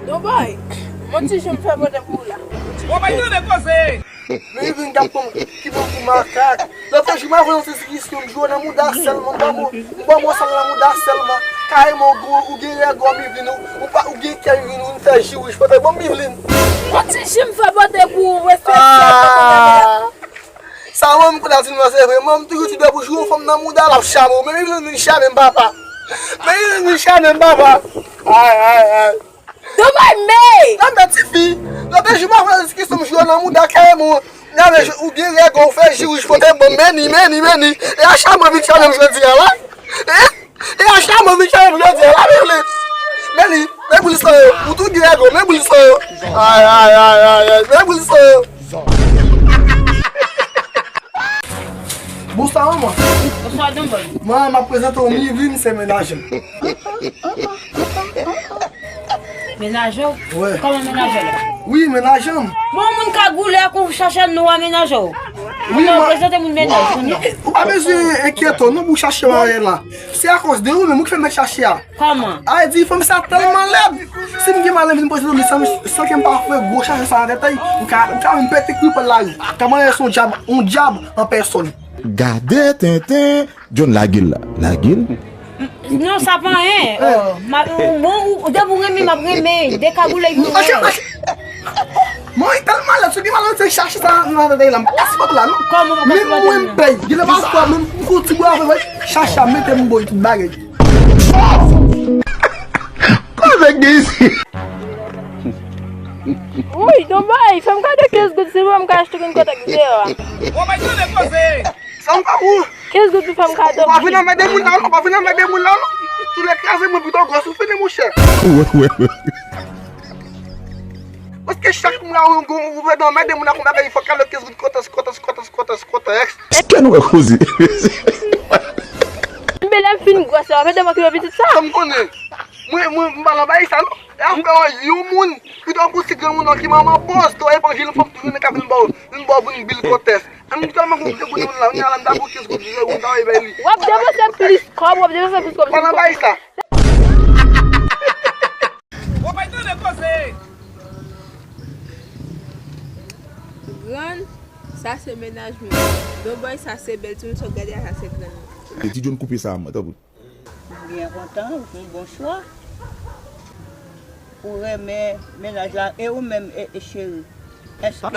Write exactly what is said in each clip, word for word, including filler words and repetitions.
Donbòy, yon ti jan m fè pote pou ou la. Bon, bay tande koze! Men Yvelin k ap pran ki bon pou makak. Lòt jou m ap voye yon ti kisyon, m jwe nan mouda sèlman, m ba w, m ba w mòso nan mouda sèlman. Kareman ou gwo, ou gen règ, Yvelin, ou, ou pa, ou gen kè, Yvelin, ou fè ji wouj, pote ban m, Yvelin. Yon ti jan m fè pote pou ou, refleksyon. Ah! Sa manmi kounye a di nou an se vre. Manmi toujou di depi w jwe yon fanm nan mouda, l ap chame w. Men Yvelin vin chame m, papa. Men Yvelin vin chame m, papa. Ay, ay, ay. Donbòy, men! Gade tifi. Lòt jou m ap fè diskisyon, m jwe nan mouda kareman. Gade, ou gen règ, ou fè ji wouj, pote ban m, men ni, men ni, men ni. E a chame vin chame m jodi a la. Eh? E a chame vin chame m jodi a la, men li. Men li, men boul san yo. Ou tou gen règ, men boul san yo. Ay, ay, ay, ay, ay, men boul san yo. Bonswa, manman. Bonswa, Donbòy. Manman, m ap prezante w, Yvelin se mennaj m. Mennaj ou? Wi. Kòman mennaj ou la? Wi, mennaj m. Bon, moun kagoulè ak ou chache nou a mennaj ou. Wi, non, prezante moun mennaj ou, non. Ou pa bezwen enkyete w, non, pou chache marye la. Se akoz de ou menm, ou ki fè m mèt chache a. Kòman? A di fanm sa tèlman lèd. Si m gen malè vin poze li san, san ke m pa fè gwo chache sa nan tèt li, ou ka, ou ka menm pete kwi pran lari. Kòman se yon dyab, yon dyab an pèsòn. Gade tenten, John lage l la. Lage l. Non, sa pa anyen. Oh, ma, bon, ou, depi w renmen, m ap renmen. Dekagoule pou mwen. Mwen tèlman lèd, sou ki malè se chache sa nan tèt li la. M pa ka sipòte la, non. Kòman ou pa ka sipòte la? Menm mwen m pèy. Gen lè pa fwa, menm pou ti bwa avè, chache a mete m boy tout bagay. Kote k gen isi? Wi, Donbòy, fè m kado kenz goud, silvouplè, m ka achte yon kote videyo a. Bon, bay tande koze! Sa m pa pou ou. Kenz goud pou fè m kado. Ou pa vin anmède moun la, non, ou pa vin anmède moun la, non. Tou lè kraze mwen pito gwòs ou fini, monchè. Wè, wè, wè. Paske chak mwa ou, ou, ou vle anmède moun ak yon bagay, fòk kado kenz goud, kote, kote, kote, kote, kote. Èske nou wè koze? Men lè m fin gwòs la, w ap ede m okipe pitit sa. Sa m konnen. Mwen, mwen, m pa nan bagay sa, non. E afè yon moun, pito pou ti granmoun nan ki manman pòz, to evanjil, fanm tou jounen k ap vin ba w, vin ba w vin bil kotès. An nou tèlman gon vye moun la, nou ala m ta pou kenz goud, vye moun ta bay li. W ap depanse plis kòb, w ap depanse plis kòb. Pa nan bagay sa. Bon, bay tande koze. Grann, sa se mennaj mwen. Donbòy, sa se bèl timoun, sa w gade a, sa se grann mwen. E ti John koupe sa, tanpri. M byen kontan, ou fè yon bon chwa. Ou renmen mennaj la, e ou menm, e, e cheri? Èske ou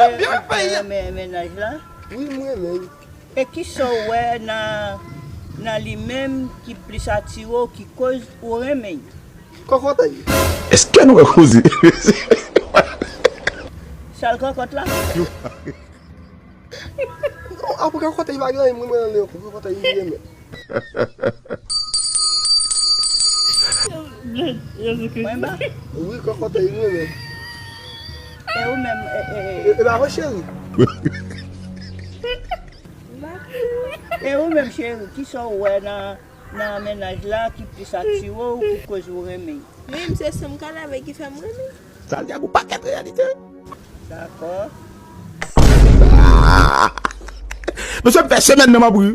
renmen mennaj la? Wi, m renmen l. E kisa w wè nan, nan li menm ki plis atire w, ki koz ou renmen l? Kòkòtay. Èske nou wè koze? Sèl kòkòt la? Non, apre kòkòtay pa gen anyen, mwen, mwen, mwen, kòkòtay, mwen, mwen. Mwen ba. Wi, kòkòtay, mwen, mwen. E ou menm, e, e, e. E, e ba vre, cheri. E ou menm, cheri, kisa w wè nan, nan mennaj la ki plis atire w, ki koz ou renmen? Men, se sanm kalave ki fè m renmen. Sa l di a gon pakèt reyalite. Dakò. Mesye, m fè semèn nan m ap ri.